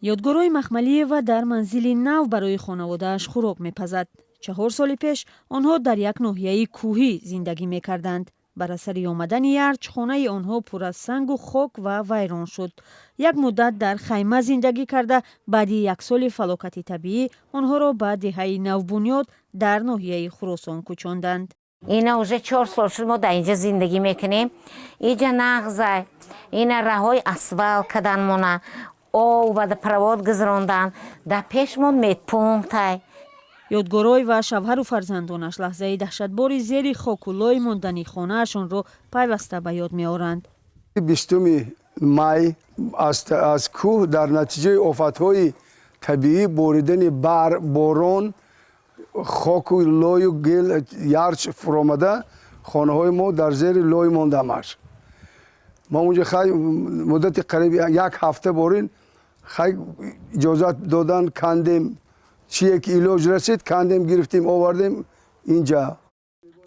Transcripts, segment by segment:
Ёдгорои Махмалиева дар манзили нав барои хонаводааш хӯрок мепазад. 4 соли пеш онҳо дар як ноҳияи кӯҳӣ зиндагӣ мекарданд. Бар асари омадани ярч хонаи онҳо пур аз сангу хок ва вайрон шуд. Як муддат дар хайма зиндагӣ карда, баъди як соли фалокати табиӣ онҳоро ба деҳаи навбунёд дар ноҳияи Хуросон кӯчонданд. Ина уже 4 сол шуд, мо дар инҷа зиндагӣ мекунем. Иҷа нағзай, ина раҳои асфалт кадан, мона об водопровод гузарондан, дар пеш мо медпунктай. Ёдгорой ва шавҳару фарзандонаш лаҳзаи даҳшатбори зери хоку лой мондани хонаашонро пайваста ба ёд меоранд. 20 май аз кӯҳ дар натиҷаи офатҳои табиӣ, боридани бар борон, хоку лою гил, ярч фуромада, хонаҳои мо дар зери лой мондамаш. Мо унҷа хай муддати қариби як ҳафта борин, хай иҷозат додан, кандем, чие ки илоҷ расид, кандем, гирифтем, овардем инҷа.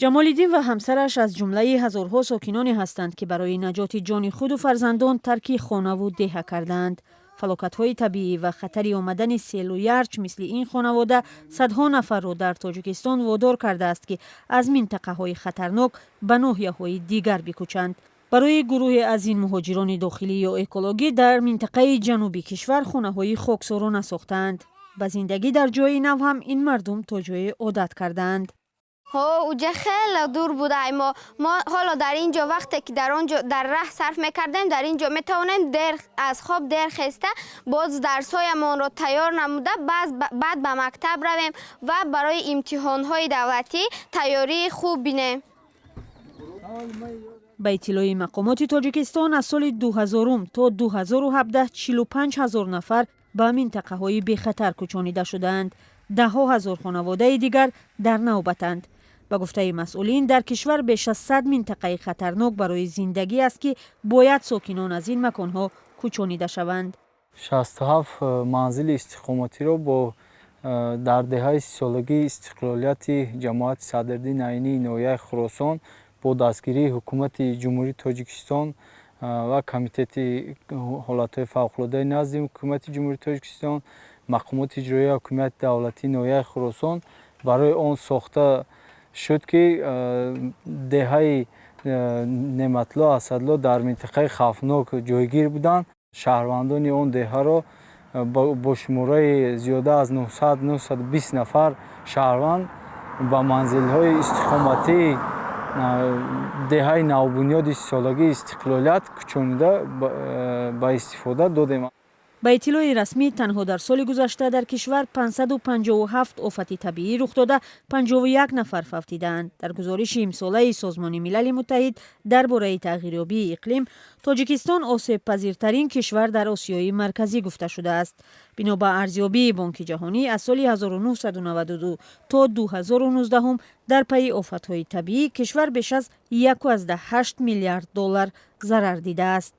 Ҷамолиддин ва ҳамсараш аз ҷумлаи ҳазорҳо сокиноне ҳастанд, ки барои наҷоти ҷони худу фарзандон тарки хонаву деҳа кардаанд. Фалокатҳои табиӣ ва хатари омадани селу ярч мисли ин хонавода садҳо нафарро дар Тоҷикистон водор кардааст, ки аз минтақаҳои хатарнок ба ноҳияҳои дигар бикӯчанд. Барои гурӯҳе аз ин муҳоҷирони дохилӣ ё экологӣ дар минтақаи ҷануби кишвар хонаҳои хоксорона сохтаанд. Ба зиндагӣ дар ҷои нав ҳам ин мардум то ҷое одат кардаанд. Ҳо, уҷа хеле дур будай. Мо ҳоло дар ин ҷо, вақте ки дар он ҷо дар раҳ сарф мекардем, дар ин ҷо метавонем дер аз хоб дер хеста, боз дарсҳоямонро тайёр намуда, баъд ба мактаб равем ва барои имтиҳонҳои давлатӣ тайёрии хуб бинем. Ба иттилои мақомоти Тоҷикистон, аз соли 2000 то 2017 45 ҳазор нафар ба минтақаҳои бехатар кӯчонида шудаанд. Даҳҳо ҳазор хонаводаи дигар дар навбатанд. Ба гуфтаи масъулин, дар кишвар беш аз 100 минтақаи хатарнок барои зиндагӣ аст, ки бояд сокинон аз ин маконҳо кӯчонида шаванд. 67 манзили истиқоматиро бо дар деҳаи 30-солагии истиқлолияти ҷамоати Садриддин Айнии ноҳияи Хуросон бо дастгирии Ҳукумати Ҷумҳурии Тоҷикистон ва Комитети ҳолатҳои фавқулодаи назди Ҳукумати Ҷумҳурии Тоҷикистон, мақомоти иҷроияи ҳокимияти давлатии ноҳияи Хуросон барои он сохта шуд, ки деҳаи Неъматулло Асадло дар минтақаи хавфнок ҷойгир буданд. Шаҳрвандони он деҳаро бо шумораи зиёда аз 900 920 нафар шаҳрванд ба манзилҳои истиқоматии деҳаи навбунёди 30-солагии истиқлолият кӯчонида, ба истифода додем. Ба иттилои расмӣ, танҳо дар соли гузашта дар кишвар 557 офати табиӣ рух дода, 51 нафар фавтидаанд. Дар гузориши имсолаи Созмони Милали Муттаҳид дар бораи тағйирёбии иқлим Тоҷикистон осебпазиртарин кишвар дар Осиёи Марказӣ гуфта шудааст. Бино ба арзёбии Бонки Ҷаҳонӣ, аз соли 1992 то 2019 дар пайи офатҳои табиӣ кишвар беш аз 1,8 миллиард доллар зарар дидааст.